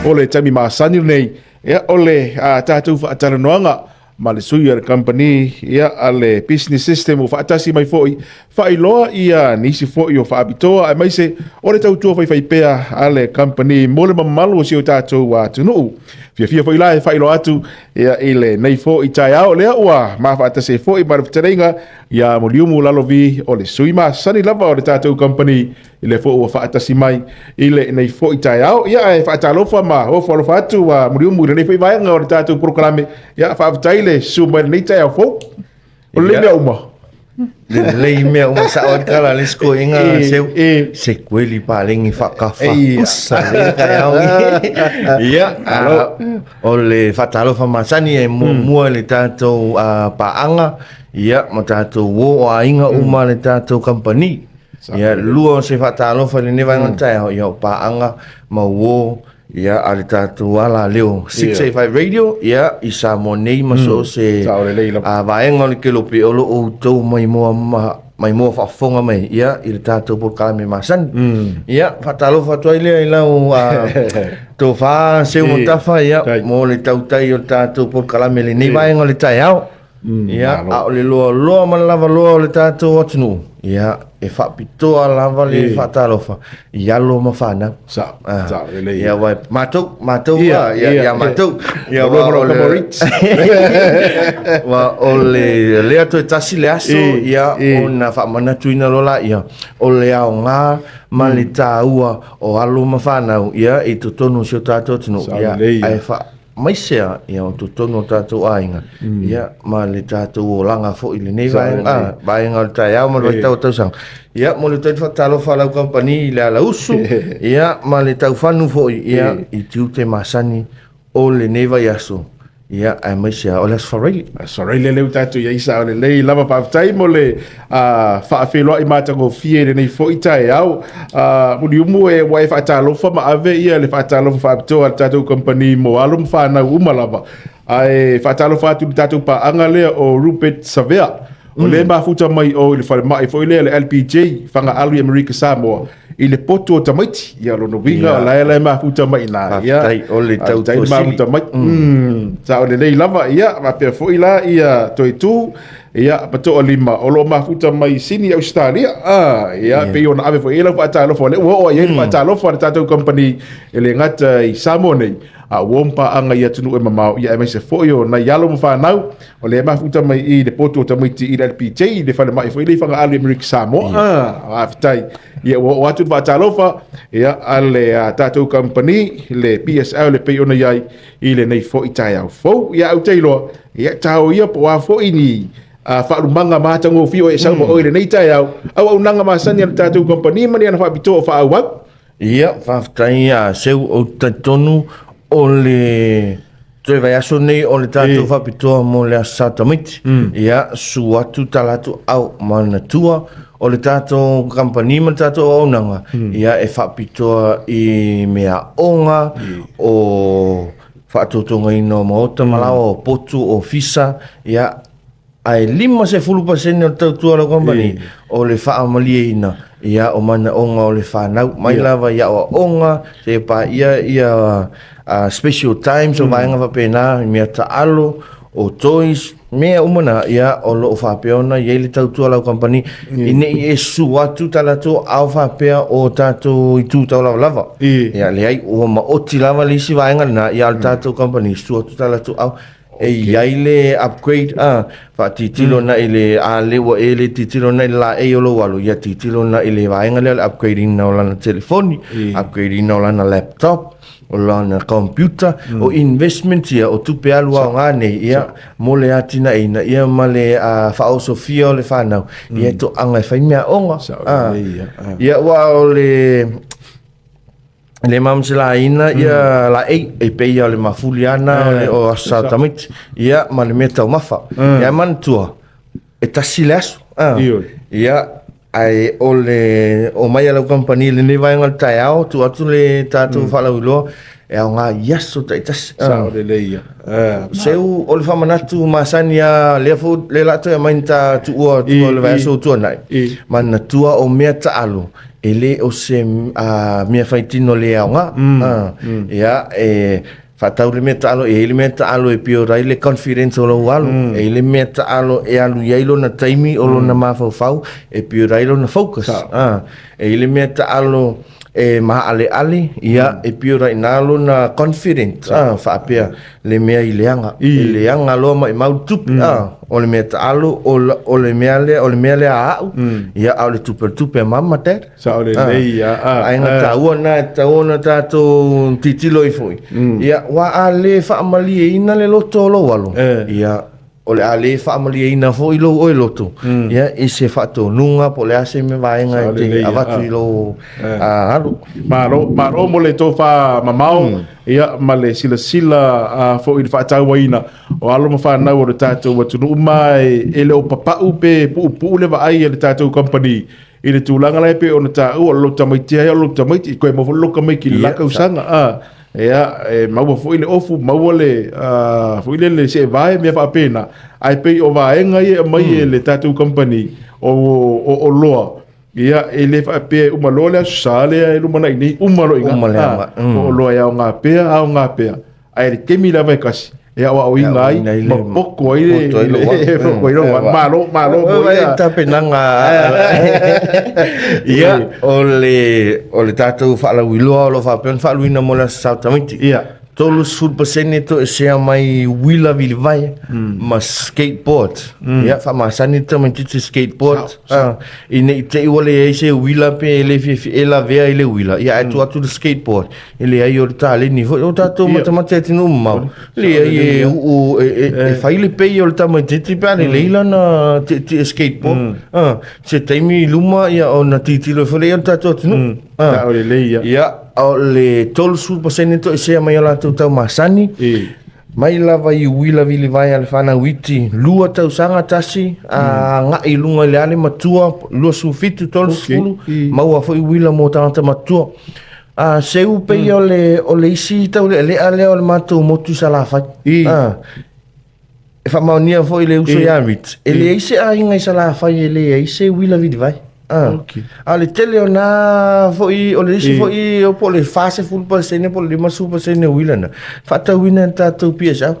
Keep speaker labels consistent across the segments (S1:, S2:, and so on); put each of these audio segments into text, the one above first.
S1: O le taimi masani lenei, ia, o le tatou faatalanoaga ma le sui a le kamupani, ia, a le Business System ua faatasi mai foi faailoa ia nisi foi o faapitoa aemaise o le tautua faifaipea a le kamupani mo le mamalu o si o tatou atunuu. Fiafia foi la e faailoa atu, ia, i lenei foi taeao lea ua mafaatasi ai foi ma le fetalaiga ia Muliumu Lalovi, o le sui masani lava o le tatou kamupani, i le foi ua faatasi mai i lenei foi taeao. Ia, ae faatalofa ma ofo alofa atu a Muliumu i lenei foi vaega o le tatou polokalame. Ia, faafetai le susu mai lenei taeao fou. O le mea uma.
S2: Lelei mea uma sao ai tala le skoinga seu se kueli palengi whakafa kusa le taeao. Ia, o le whatalofa masani e mua le tātou paanga, ia, ma tātou o o aiga uma le tātou company. Ia, lua o se faatalofa i lenei vaega o le taeao, ia o paaga ma uo, ia, a le tatou ala leo 685 Radio, ia, i Samoa nei ma so o se
S1: Sao lelei lava.
S2: Vaega o le kelope o lo o outou maimoa maimoa faafofoga mai, ia, i le tatou polokalame masani. Ia, faatalofa atu ai lea i lau tofa Seu Matafa, ia, mo le tautai o le tatou polokalame i lenei vaega o le taeao. Ia, a o le loaloa ma le lavaloa o le tatou atunuu, ia, e faapitoa lava le faatalofa i alo ma fanau.
S1: Sao, sao lelei.
S2: Ia, aua matou, matou, ia, ia matou. Ia,
S1: aua o le,
S2: aua o le lea toe tasi le aso, ia, ona faamanatuina loa laia, o le aoga ma le taua o alo ma fanau, ia, i totonu o si o tatou atunuu, ia, ae maise ia o totonu o tatou aiga, ia, ma le tatou olaga foi i lenei vaega, vaega o le taeao ma le vaitau o tausaga. Ia, mo le tali faatalofa a lau kamupani i le alausu, ia, ma le taufanu foi, ia, i tiute masani o lenei vaiaso, ia, aemaise o le Aso Faraile.
S1: Aso Faraile lea ua tatou i ai, sao lelei lava. Faafetai mo le faafeiloai matagofie i lenei foi taeao. Muliumu, e ua e faatalofa ma ave ia le faatalofa faapitoa a le tatou kamupani mo alo ma fanau uma lava. Ae faatalofa atu i le tatou paaga lea o Rupert Savea. O lea e mafuta mai o i le falemai foi lea le LPJ Fagaalu i Amerika Samoa i le potu o tamaiti. Ia lona uiga o la e mafuta mai ina. Ia,
S2: Faafetai, o le
S1: faafetai
S2: tautua
S1: le mafuta
S2: sili.
S1: mai. Sao lelei lava. Ia, faapea foi la ia Toetu, ia, ma Toalima o lo o mafuta mai i Sini, Ausetalia. Ia, pei ona ave foi i ai lau faatalofa, o lea ua oo i ai le faatalofa a le tatou kamupani e le gata i Samoa nei, a ua paaga i atunuu e mamao, ia, aemaise foi o nai alo ma fanau o lea e mafuta mai i le potu o tamaiti i le LPJ i le falemai foi le i Fagaalu i Amerika Samoa. Faafetai. Ia, ua oo atu le faatalofa, ia, a le tatou kamupani le PSL le pei ona i ai i lenei foi taeao fou. Ia, au te iloa, ia, tao ia po o a foi ni faalumaga matagofie o e sau ma oe i lenei taeao, auaunaga masani a le tatou kamupani ma ni ana faapitoa o faaauau.
S2: Ia, faafetai a Seu, ou te talitonu o le toe vaiaso nei o le tatou faapitoa mo le Aso Sa Tamaiti. Ia, susu atu tala atu au manatua o le tatou kamupani ma le tatou auaunaga, ia, e faapitoa i meaaoga o faatotogaina o maota ma laoa o potu, ofisa, ia, ae 50% o le tautua a lau kamupani o le faamalieina, ia, o manaoga o le fanau mai lava i aoaoga seia paia ia special times o vaega faapena, i mea taalo, o toys, mea uma na, ia, o lo o faapea ona i ai le tautua a lau kamupani ina i e susu atu ta latou ao faapea o tatou itu taulavalava. Ia, leai, ua maoti lava le isi vaega lena, ia, o le tatou kamupani, susu atu ta latou ao e i ai le upgrade, faatitilo na i le a le ua e le titilo na i le laei o lou alo, ia titilo na i le vaega lea o le upgrade ina o lana telefoni, upgrade ina o lana laptop, o lana computer, o investment ia, o tupe alu aoga nei, ia, mo le atinaeina, ia, ma le faaosofia o le fanau, ia, e toaga e fai meaaoga.
S1: Sao lelei, ia.
S2: Ia, aua o le le mamaselaina ia laei e pei o le mafuli ana o le o Aso Sa Tamaiti, ia, ma le mea taumafa. Ia, manatua e tasi le aso. Ia, ae o le omai a lau kamupani i lenei vaega o le taeao, tuu atu le tatou faalauiloa e aoga i aso taitasi.
S1: Sao lelei ia.
S2: Seu o le faamanatu masani a lea foi le la toe aumai na ta tuua tua le vaiaso ua tuanai. Manatua o mea taalo. E le o se mea faitino le aoga. Ia, e faatau le mea taalo, e i ai le mea taalo e build ai le confidence o lou alo, e i ai le mea taalo e alu i ai lona taimi o lona mafaufau, e build ai lona focus. E i ai le mea taalo e maaleale, ia, e build ai i ina lona confident, faapea le mea i leaga. E leaga loa maimau le tupe, o le mea taalo, o le mea lea, o le mea lea a au, ia, a o le tupe, o le tupe a mum ma dad.
S1: Sao lelei, a, a.
S2: Vaega taua lena e tatau ona tatou tilotilo ai foi. Ia, aua a le faamalieina le loto o lou alo, ia, o le a le faamalieina foi lou oe loto, ia, i se faatonuga po o le a se mea vaega e te avatu i lou alo.
S1: Malo, malo mo le tofa mamao, ia, ma le silasila foi i le faatauaina o alo ma fanau o le tatou atunuu, ma e le o papau pe puupuu le vaai a le tatou kamupani i le tulaga la e pei ona taua, o lou tamaiti ai o lou tamaiti, toe maua foi lou tamaiti i le la tausaga, a ia, e maua foi le ofu, maua le foi le le seevae, mea faapena, ae pei o vaega ia e aumai e le tatou kamupani o oloa, ia, e le faapea e uma loa le Aso Sa lea e lumanai nei, uma loa i ina.
S2: Uma le aoga.
S1: O oloa e aoga pea, aoga pea, ae le taimi lava e tasi e aoaoina ai ma poto ai le poto ai lou malo, malo
S2: mo ia tapenaga. Ia, o le tatou faalauiloa o lo o faapea ona faaluina mo le Aso Sa o Tamaiti. 30% toesea mai uila vilivae ma skateboard. Ia, faamasani le tamaitiiti skateboard. Ina i te i ua leai se uila pe le fiafia e lavea i le uila, ia, ae tuu atu le skateboard. E leai o le taleni foi o tatou matamata i atunuu mamao. Leai e uu e fai le pei o le tamaitiiti pe a lelei lana tietie skateboard. Se taimi i luma ia ona tilotilo foi lea i o tatou atunuu.
S1: Sao lelei ia.
S2: Ia, o le 30% toesea mai o latou taumasani. Mai lava i uila vilivae a le fanau iti, 2 tausaga tasi, agai i luga i le ale matua, 27, 30, maua foi uila mo tagata matua. A seu pei o le isi taulealea lea o le matou motu i Salafai. E faamaonia foi le uso ia Rit, e leai se aiga i Salafai e leai se uila vilivae. A o le tele o na foi, o le isi foi, po o le 40% po o le 50% o uila na, faatauina e le tatou PSL.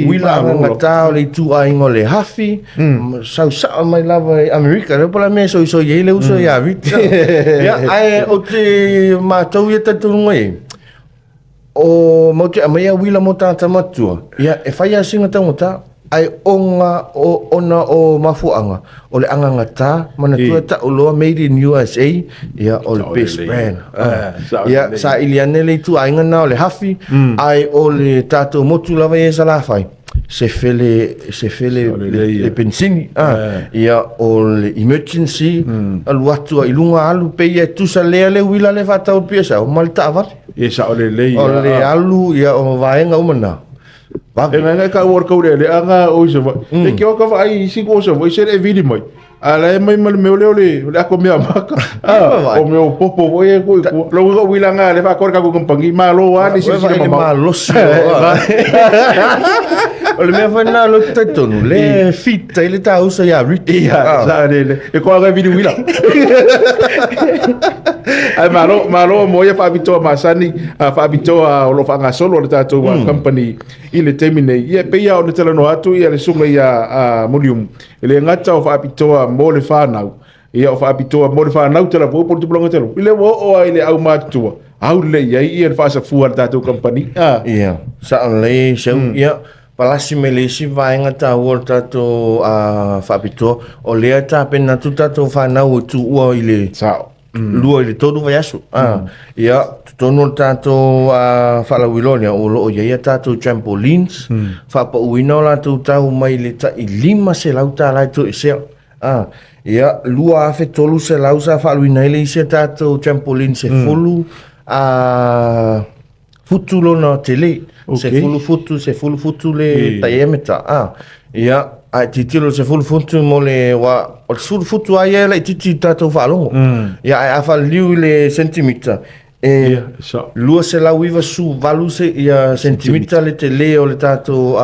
S2: Uila agagata o le ituaiga o le Huffy, sau sao mai lava i Amerika, lea po o le a mea e soisoi ai le uso ia Rit. Ia, ae ou te matou ia talitonuga i ai, o matou te aumaia uila mo tagata matutua, ia, e fai lava sina taugata, ae ona o, ona o mafuaaga, o le agagata, manatua e tau loa made in USA, ia, o le best brand. Ia, saili ane le ituaiga lena o le Huffy, ae o le tatou motu lava ia i Salafai, se fele, se fele le penisini, ia, o le emergency, alu atu ai i luga alu, pei e tusa lea le uila le faatau i le PSL ma le taavale.
S1: E sao lelei.
S2: O le alu, ia, o vaega uma na.
S1: Vave. E ngai ka ua kau le anga o se vai. E ke o ka vai isi ko se vai se le vili mai. A la e mai ma le mea lea o le ako mea maka. O mea o popo foi e kui. Lo ko wila nga le fa ko ka ko kampangi malo a ni
S2: si si ma malosi. O le mea foi lena o lou talitonu, le fit ai le tausa ia Rit.
S1: Ia, sa le le. E ko aga vili wila. Ai malo, malo mo ia faapitoa masani, faapitoa o lo faagasolo le tatou company i le taimi nei. Ia, pei lava ona talanoa atu ia le susuga ia Muliumu, e le gata o faapitoa mo le fanau, ia o faapitoa mo le fanau talavou po o le tupulaga talavou. I le ua oo lava i le aumatutua, aulelei i ai ia le faasafua a le tatou company.
S2: Ia, sao lelei Seu. Ia, palasi mai le isi vaega taua o le tatou faapitoa, o lea e tapena atu tatou fanau e tuua i le 2 i le 3 vaiaso. Ia, totonu o le tatou faalauiloa lea, o lo o i ai a tatou trampolines, faapauina o latou tau mai le tai $500 e toesea. Ia, 2300 sa faaluina ai le isi a tatou trampoline 10 futu lona tele. 10 futu, 10 futu le diameter. Ia, ae tilotilo le 10 futu mo le, ua, o le 10 futu lava ia e laitiiti i tatou faalogo. Ia, ae a faaliliu i le sentimita, e
S1: Ia, sao.
S2: 298 se, ia, sentimita le tele o le tatou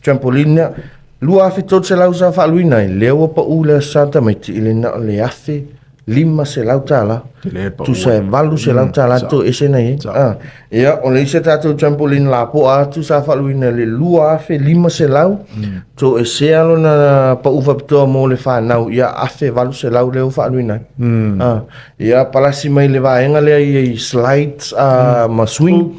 S2: trampoline lea. 2300 sa faaluina ai, lea ua pau le Aso Sa tamaiti i le na o le afe $500. Tusa e $800 toese na i ai. Ia, o le isi a tatou trampoline lapoa atu sa faaluina i le $2,500, toesea lona pau faapitoa mo le fanau, ia $1,800 lea ua faaluina ai. Ia, palasi mai le vaega lea i slides ma swing,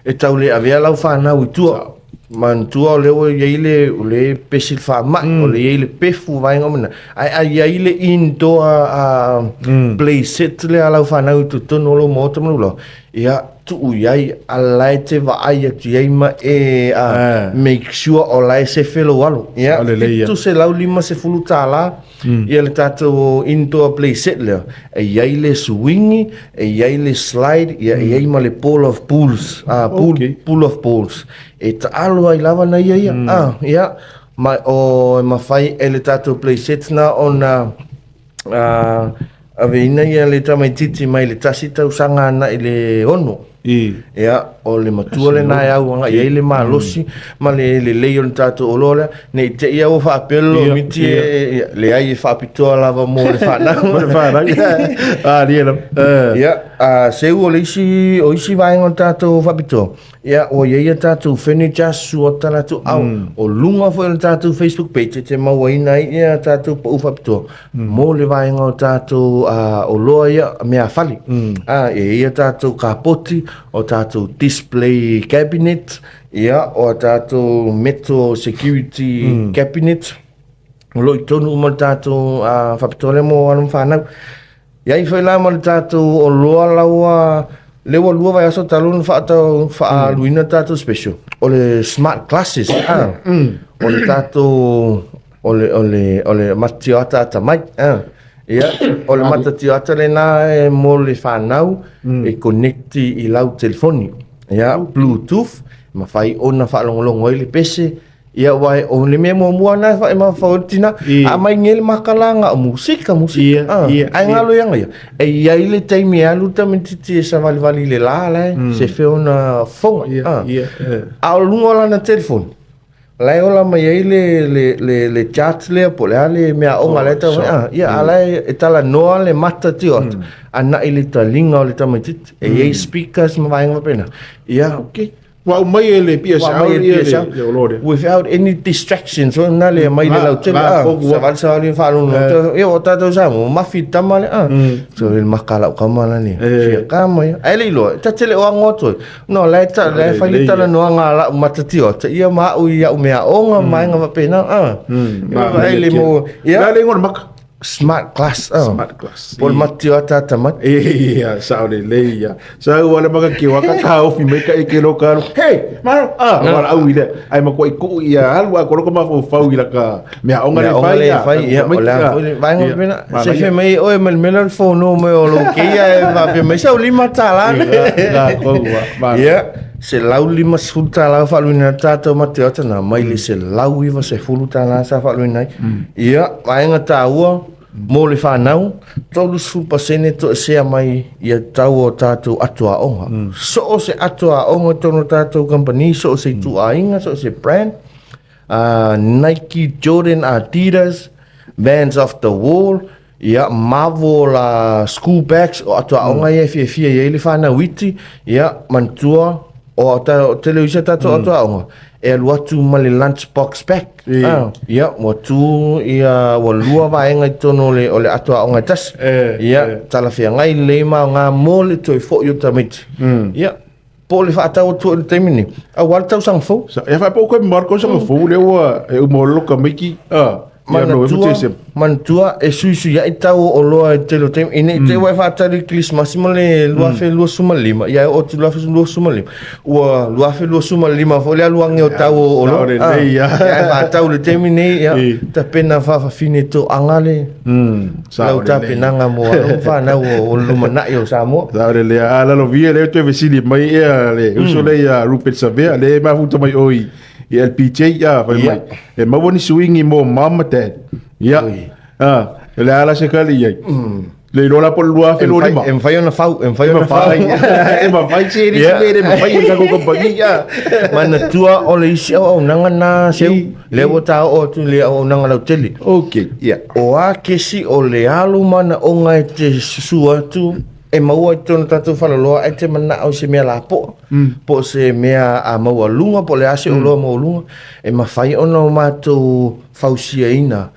S2: e tau le avea lau fanau i tua. Manatua o lea ua i ai le, o lea e pesi le faamai, o lea e i ai le pefu vaega uma na. Ae a i ai le indoor play set lea a lau fanau i totonu o lou maota ma lou laoa, ia tuu i ai a la e te vaai atu i ai ma e make sure o la e sefe lou alo. Ia, $750 ia le tatou indoor play set lea. E i ai le swing, e i ai le slide, ia e i ai ma le ball of pools, pool, pool of balls. E taalo ai lava na ia ia. Ia, ma o e mafai e le tatou play set na ona aveina ia le tamaititi mai le 1 tausaga ana i le 6. Ia, o le matua lena e au agai ai le malosi ma le lelei o le tatou oloa lea, ne i te i ua faapea le lomiti e, leai e faapitoa lava mo le fanau.
S1: Mo le fanau. Ah, lia lava.
S2: Ia, seu o le isi, o isi vaega o le tatou faapitoa, ia, ua i ai a tatou furniture, sua tala atu au, o luga foi o le tatou Facebook page e te mauaina ai ia tatou pau faapitoa. Mo le vaega o tatou oloa ia meafale. E i ai a tatou kapoti, o tatou display cabinet, ia, o a tatou metal security cabinet, o lo o i totonu uma le tatou faapitoa lea mo alo ma fanau. I ai foi la ma le tatou oloa laua, lea ua 2 vaiaso talu ona faatau, faaaluina le tatou special, o le smart classes, o le tatou O le, o le, o le matioata atamai. Ia, o le matatioata lena e mo le fanau e connect i lau telefoni. Ia, Bluetooth, mafai ona faalogologo ai le pese. Ia, aua o le mea muamua lena e mafaufau ai le tina, a mai nei le makalaga o musika, musika. Ae galo ia ia. E i ai le taimi e alu le tamaitiiti e savalivali i le la la e, sefe ona fofoga. A o luga o lana telefoni, La e ola mai ai le, le, le, le chart lea po o le a le meaaoga la e tau mai. Ah, ia, a la e, e talanoa le mata tio atu, ana'i le taliga o le tamaitiiti. E i ai speakers ma vaega faapena. Ia,
S1: Okay. Ua aumai e le
S2: Ua
S1: PSL
S2: aumai e le
S1: ia le,
S2: PSL.
S1: le oloa lea.
S2: Without any distractions, o na le mai le
S1: La-
S2: lautele.
S1: la,
S2: Ah,
S1: koku wa.
S2: savali savali faalogologo. Ia, o tatou Samoa, mafi tama le. Ah. So, le maka lau kama la le. Fia kama ia. Ai le iloa, ta te le o ago atu ai. No, la e ta, la e fai le talanoaga a lau matatio, ta ia ma au i au meaaoga ma vaega faapena, ah.
S1: Ma
S2: Ia, ai le mo, ia.
S1: La le igoa o le maka.
S2: Smart class, ah.
S1: Smart class.
S2: Po o le matatio ataata mai.
S1: Ia, sao lelei ia. Sa ua le maka ki waka ka ofi mai ka eke lo ka alu. Hey, maro, ah, wala au i le. Ai ma kua i kuu ia alu a koloko mafaufau i la ka meaaoga le
S2: Meaaoga
S1: fai
S2: le
S1: ia.
S2: fai, ia, o le a foi le vaega faapena. Se fai mai oe ma le mea lea o le fono mai o lou keia e faapea mai, sau $5 le. Ia, $150 faaluina ai tatou ma te ota na mai le $190 sa faaluina ai. Ia, vaega taua mo le fanau, 30% toesea mai ia tau o tatou atoaoga. So o se atoaoga i totonu o tatou kamupani, so o se ituaiga, so o se brand, Nike, Jordan, Adidas, Vans Off The Wall, ia, Marvel school bags, o atoaoga ia e fiafia i ai le fanau iti, ia, manatua, o ta, o tele o isi a tatou atoaoga, e alu atu ma le lunch box pack. Ia, ua tu, ia, ua lua vaega i totonu o le, o le atoaoga e tasi. Ia, talafeagai lelei ma aoga mo le toe foi o tamaiti. Ia, Po o le faatau atu foi i le taimi lenei, aua le tausaga fou.
S1: Ia faapea ua koe le tausaga fou lea ua e uma loa tamaiti, ia Novema,
S2: Manatua,
S1: Tesema.
S2: manatua e suisuiai tau o oloa i le tele o taimi, ina i te i ua e faatali i le Kerisimasi ma le 2025, ia e oo atu i le 2025, ua 2025 foi le alu age o tau o oloa.
S1: Sao lelei,
S2: Ia e faatau i le taimi lenei, ia tapena faafafine toaga le
S1: Lau
S2: tapenaga mo alo ma fanau o le lumanai o Samoa.
S1: Sao lelei. A lalo via lea toe fesili mai ia le uso lea ia Rupert Savea lea e mafuta mai o i LPJ ia fai mai. E maua ni suingi mo mom ma dad. Ia. Ah, le ala se kali iai. Le iloa la po o le 2025.
S2: E mafai ona fau, e mafai ona fau.
S1: E mafai se le se le mafai e tatou kamupani.
S2: Manatua o le isi auaunaga na seu, lea ua ta oo atu i le auaunaga lautele.
S1: Okay, yeah.
S2: O a kesi o le alu manaoga e te susu atu e maua i totonu o tatou faleoloa ae te manao i se mea lapoa po o se mea a maualuga po o le a se oloa maualuga e mafai ona o matou fausiaina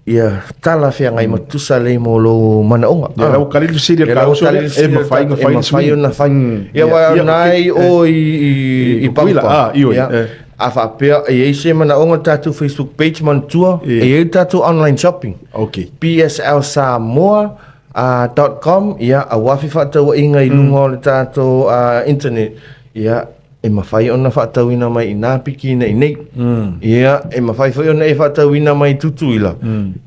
S2: ia talafeagai ma tutusa lelei mo lou manaoga.
S1: Ia, la ua kali le fesili a le tauso lea, e mafai ona fai
S2: le suiga. E mafai ona fai. Ia, aua o na e i o i Pagopago.
S1: Ioe.
S2: A faapea e i ai se manaoga i le tatou Facebook page manatua, e i ai le tatou online shopping.
S1: Okay.
S2: PSL Samoa dot com, ia, aua fefaatauaiga i luga o le tatou internet, ia, e mafai ona faatauina mai i ina pikina i nei. Ia, e mafai foi ona e faatauina mai i Tutuila,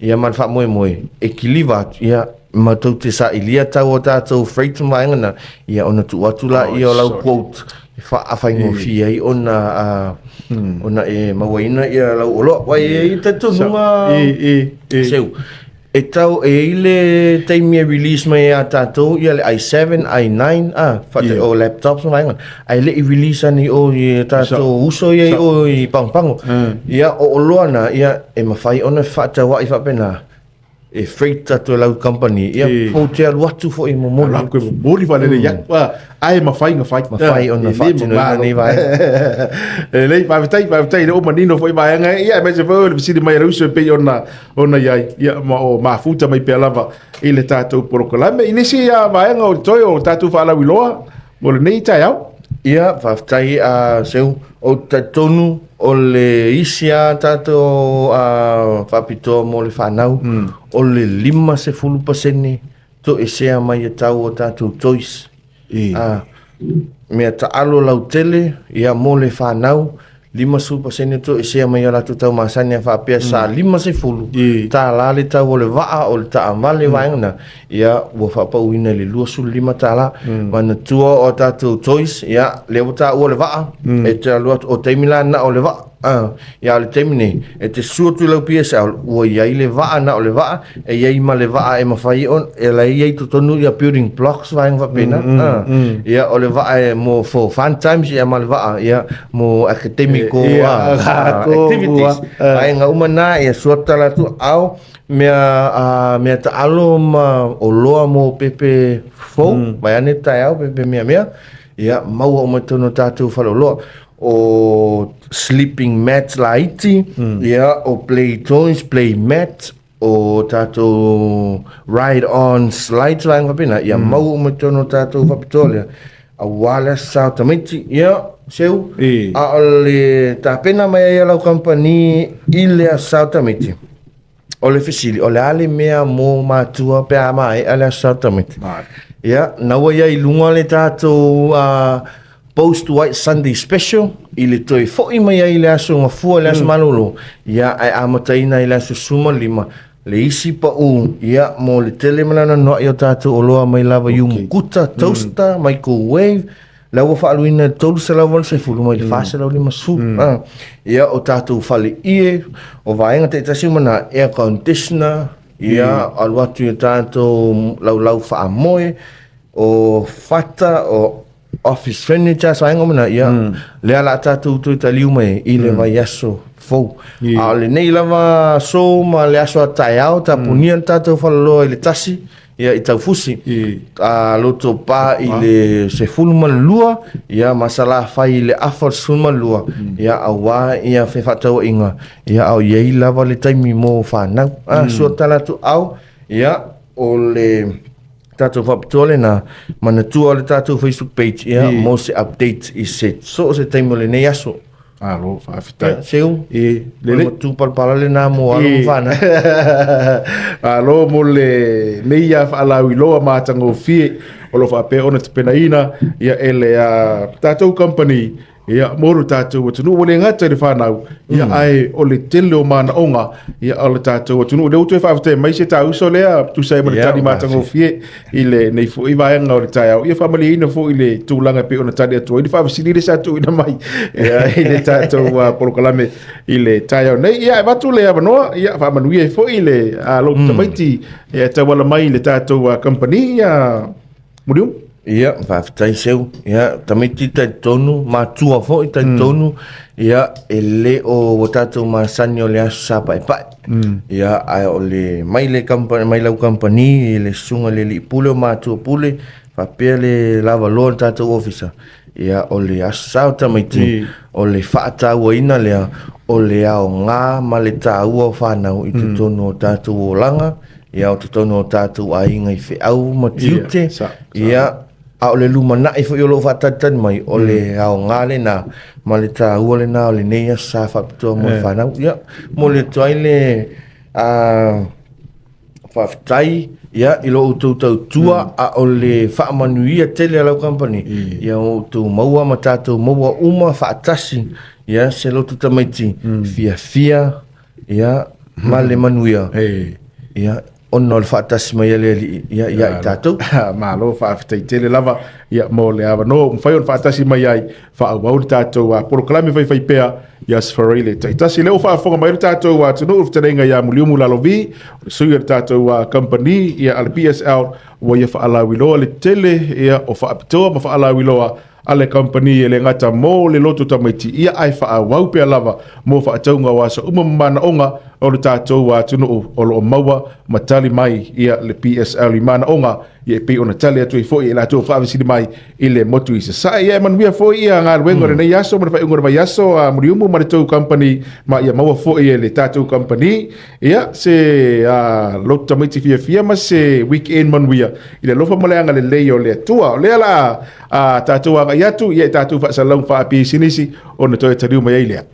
S2: ia ma le faamoemoe, e kiliva atu, ia, matou te sailia tau o tatou freight ma vaega na, ia ona tuu atu laia o lau quote e faafaigofie ai ona ona e mauaina ia lau oloa. Aua e i ai talitonuga Seu, E tau e i ai le taimi e release mai ai a tatou ia le i7, i9, a, faata, o laptops ma vaega, ae le i release ana i o i tatou uso ia i o i Pagopago. Ia, o oloa na, ia, e mafai ona fefaatauai faapena, e freight atu e lau kamupani, ia, pou te alu atu foi e momoli.
S1: Alu atu e momoli faalelei atu, a, ae mafai ona fai.
S2: Mafai ona faatinoina nei vaega.
S1: Lelei, faafetai, faafetai, lea ua manino foi vaega ia, aemaise foi o le fesili mai a le uso e pei ona ona i ai, ia, ma o mafuta mai pea lava i le tatou polokalame. I nisi ia vaega o toe o tatou faalauiloa mo lenei taeao.
S2: Ia, faafetai a Seu, ou te talitonu o le isi a tatou faapitoa mo le fanau, o le 50% toesea mai e tau o tatou toys. A, mea taalo lautele, ia mo le fanau, 50% toesea mai o latou tau masani a faapea sa 50 tālā le tau o le vaa o le taavale vaega na, ia ua faapauina i le 25 tālā. Manatua o tatou toys, ia lea ua taua le vaa, e te alu atu, o taimi la na o le vaa. Ia o le taimi nei, e te susu atu i lau PSL, ua i ai le vaa na o le vaa, e i ai ma le vaa e mafai ona, e la e i ai i totonu ia building blocks vaega faapena. Ia o le vaa e mo for fun times ia ma le vaa ia mo academical activities. Vaega uma na ia suatala atu ao mea mea taalo ma oloa mo pepe fou, vaeane taeao pepe meamea, ia maua uma i totonu o tatou faleoloa. o sleeping mat laiti, ia, o play toys, play mat, o tatou ride on slides vaega faapena, ia maua uma i totonu o tatou faapitoa lea, aua le Aso Sa o tamaiti, ia, Seu, a o le tapena mai ai a lau kamupani i le Aso Sa o tamaiti, O le fesili, o le a le mea mo matua pe a maea le Aso Sa o tamaiti? Ia, na ua i ai i luga le tatou Post White Sunday Special i le toe foi mai ai i le aso Gafua i le aso malolo, ia, ae amataina i le aso 15 le isi pau, ia, mo le tele ma le anoanoai o tatou oloa mai lava i umukuta, toaster, microwave, La ua faaluina i le 380 mai le 450. Ah, ia, o tatou fale ie, o vaega taitasi uma na, air conditioner, ia, alu atu i tatou laulau faamoe, o fata, o office furniture, vaega uma na, ia, lea la tatou toe taliu mai i le vaiaso fou. A o lenei lava aso ma le aso a taeao, tapunia le tatou faleoloa i le 1, ia i Taufusi, a Lotopa i le 12, ia ma Salafai i le afa o le 12, ia aua ia fefaatauaiga, ia a o i ai lava le taimi mo fanau. A, sua tala atu au, ia, o le tatou faapitoa lena, manatua le tatou Facebook page, ia, mo se update i se so o se taimi o lenei aso.
S1: Malo, faafetai.
S2: Ia, Seu,
S1: E, lelei.
S2: O le palapala lena mo alo ma fanau.
S1: Malo mo le nei ia faalauiloa matagofie o lo o faapea ona tapenaina ia e le tatou company. Ia, mo lo tatou atunuu, ua le gata i le fanau, ia, ae o le tele o manaoga, ia, o le tatou atunuu. Lea ua toe faafetai mai se tauso lea, tusa ai ma le tali matagofie i lenei foi vaega o le taeao. Ia faamalieina foi le tulaga e pei ona tali atu ai le faafesili lea sa tuuina mai, ia, i le tatou polokalame i le taeao nei. Ia, e avatu le avanoa, ia, faamanuia ai foi le lou tamaiti, ia, e tauala mai i le tatou kamupani, ia, Muliu.
S2: Ia, faafetai Seu. Ia, tamaiti talitonu, matua foi talitonu, ia, e le o ua tatou masani o le Aso Sa Paepae. Ia, ae o le mai le kampa, mai lau kamupani i le susuga i le alii pule o matua pule, faapea le lavaloa o le tatou ofisa, ia, o le Aso Sa o tamaiti, o le faatauaina lea o le aoga ma le taua o fanau i totonu o tatou olaga, Ia, o totonu o tatou aiga i feau ma tiute, ia, a o le lumanai foi o lo o faatalitali mai, o le aoga lena ma le taua lena o lenei aso sa faapitoa mo le fanau. Ia, momoli atu ai le faafetai ia i lo outou tautua, a o le faamanuia tele a lau kamupani, ia outou maua ma tatou maua uma faatasi ia se lotu tamaiti fiafia ia ma le manuia ia ona o le faatasi mai a le Alii ia ia i tatou.
S1: Malo faafetai tele lava ia mo le avanoa ua mafai ona faatasi mai ai faaauau le tatou polokalame faifaipea i Aso Faraile taitasi. Lea ua faafofoga mai le tatou atunuu i le fetalaiga ia Muliumu Lalovi, o le sui o le tatou kamupani ia a le PSL ua ia faalauiloa le tele ia o faapitoa ma faalauiloa a le kamupani e le gata mo le loto tamaiti ia ae faaauau pea lava mo faatauga o aso uma ma manaoga o le tatou atunuu o lo o maua ma tali mai ia le PSL i manaoga ia e pei ona tali atu ai foi e latou faavesili mai i le motu i Sasae. Ia e manuia foi ia galuega o lenei aso ma le faaiuga o le vaiaso a Muliumu ma le tou kamupani ma ia maua foi e le tatou kamupani ia se lotu tamaiti fiafia ma se weekend manuia i le alofa ma le agalelei o le Atua. O lea la a tatou agai atu, ia e tatou faasalalauga faapisinisi ona toe taliu mai ai lea.